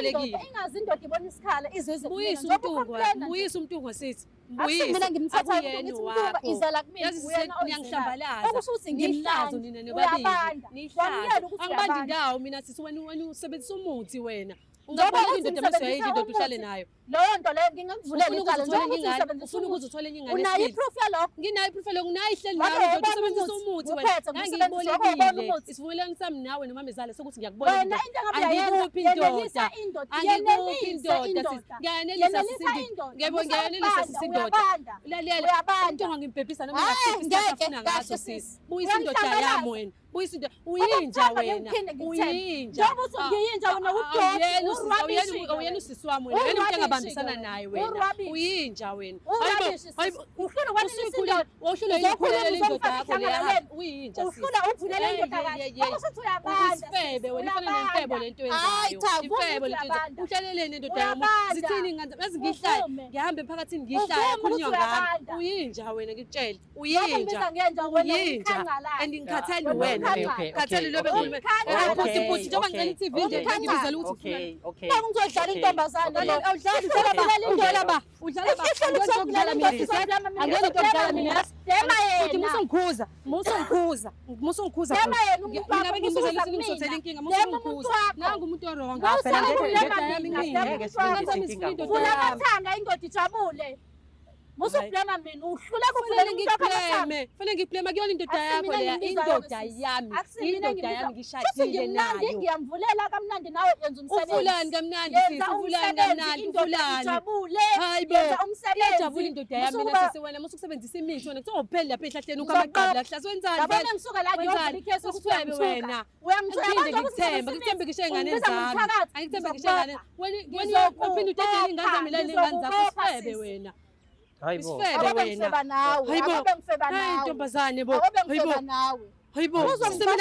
ngiyibolekile. indoda, ingazi indoda ibona isikhala izwe Buyisa uMntungwa, buyisa uMntungwa sisi. Akusi Buyisa. mina ngimthathayo Akuyena ngithi Mntungwa owakho. izala kumina Yazi uyena sisi oyizelayo. niyangihlambalaza. Okusho ukuthi Niyihlazo ngimnandi nina nobabili. uyabanda Niyihlazo. Wamuyela ukuthi Angibandi uyabanda. ndawo mina sisi wena wena usebenzisa umuthi wena. Njengoba Ungaboleka uthi indoda mase ngisebenzisa uyayidla indoda uhlale umuthi, nayo. Leyo nto leyo ngingakuvulela Ufuna icala ukuze uthole njengoba enye uthi ingane, usebenzisa ufuna umuthi. ukuze uthole enye ingane Unayo esibili. i-proof yalokho? Nginayo i-proof yalokho, nginayo ihleli Wake nawe indoda wabona usebenzisa umuthi, umuthi wena. uphethe ngusebenzisa, wake wabona Ngangiyibolekile. umuthi. Isivumelwano sami nawe nomamezala sokuthi ngiyakuboleka Wena indoda. into engabe uyayenza, Angikuphi yenelisa indoda. indoda, Angikuphi yenelise indoda sisi. indoda. Ngiyanelisa sisi Yenelisa indoda. indoda. Ngiyabo Musa ngiyanelisa ukubanda, sisi indoda. uyabanda. Lalela, Uyabanda. uMntungwa ngimbhebhisa noma Hhayi, ngasiphi isikhathi ngeke, afuna ngaso kahle sisi. sisi. Buyisa indoda yami Uyangihlambalaza. wena. Buyisa indoda. Uyinja Okokuthanda wena. ngikuphinde ngikuthembe. Uyinja. Njengoba uthi ngiyinja wena udoti, Awuyena usisi, urubbish awuyena ke awuyena wena. usisi wami wena. Wena umuntu Urubbish engabambisana ke wena. naye wena. Urubbish. Uyinja wena. Hayibo, Urubbish sisi. hayibo. Uhlulwa ukwanelisa Usuyikhulele, indoda. wawuhlulwa yini Uzokhuluma ukukhulelela indoda uzomfaka yakho leya? ihlangaleni. Uyinja sisi. Uhlulwa ukuvulela Hey, indoda hey, kahle. hey, hey. Okusho ukuthi uyabanda Usifebe sisi, wena ifana nemfebo uyabanda. lento Hayi oyenzayo. cha, vuma Imfebo ukuthi lento oyenzayo. uyabanda. Uhlaleleni indoda yami. Uyabanda. Zithini ingane zami? Yazi ngiyihlaya. Uvume. Ngihamba emphakathini ngiyihlaya Uvume khulunywa ukuthi ngami. uyabanda. Uyinja wena ngikutshele. Lokho Uyinja. ngibiza ngenja wena Uyinja. umkhangalana. And ngikhathele Wena wena. umkhangalana. Khathele lobe Okay, ngikhulume. okay, Puthi puthi njengoba ngicela i-TV nje Okay. ngibizela ukuthi ufuna. Okay, okay. Baba ngizodlala intombazane lo. Awudlali udlala ba udlala ba udlala ba Ihlelo Angeke ukudlala mina sisi. Angeke ukudlala mina. Dema Futhi yena. musungikhuza, musungikhuza, musungikhuza. Dema yena umuntu Mina wakho, bengibizela musukuza ukuthi ngizothola kumina. inkinga, Dema umuntu musungikhuza. wakho. Nangu umuntu o-wrong. Ah, phela Musa ngeke- ukulema Indoda yami mina, ngiyinja. dema Ngeke umuntu wakho. silungise Sifuna inkinga indoda Vula yami. amathanga indoda ijabule. Musa Hayi. ukulema mina, uhluleka Fanele ukuvulela umuntu wakho amathanga. ngikublame, fanele ngikublame akuyona indoda Akusi yakho mina leya, engimbizayo indoda sisi. yami, Akusi mina indoda engimbizayo. yami Futhi ngishadile ngimnandi nayo. ngiyamvulela kamnandi nawe yenza umsebenzi. Ufulani kamnandi Yenza sisi, ufulani umsebenzi kamnandi, indoda ufulani. ijabule. Hayi bo. Yenza umsebenzi. Iyajabula indoda yami mina Musukuba- sisi wena musukusebenzisa imithi wena kuthiwa upheli lapha ehlahleni ukha Ngizokubopha. amagqabi la kuhlasi wenzani Yabona vele? ngisuka la ngiyovula Wenzani? ikhesi ukuthi Usifebe uyangithuka. wena. Uyangithuka Angiphinde abantu ngikuthembe, ngikuthembe ngisho ey'nganeni Ungibiza zami. ngomthakathi. Angikuthembe ngisho ey'nganeni. Wena wena Ngizokubopha. uphinde udedele iy'ngane zami la ney'ngane zakho Ngizokubopha, usifebe sisi. wena. Hayibo. Isifebe Akobe wena. ngifeba nawe. Hayibo. Akobe ngifeba Hayi nawe. ntombazane bo. Akobe Hayibo. ngifeba nawe. Hayibo. Uzongifaka Sisi mina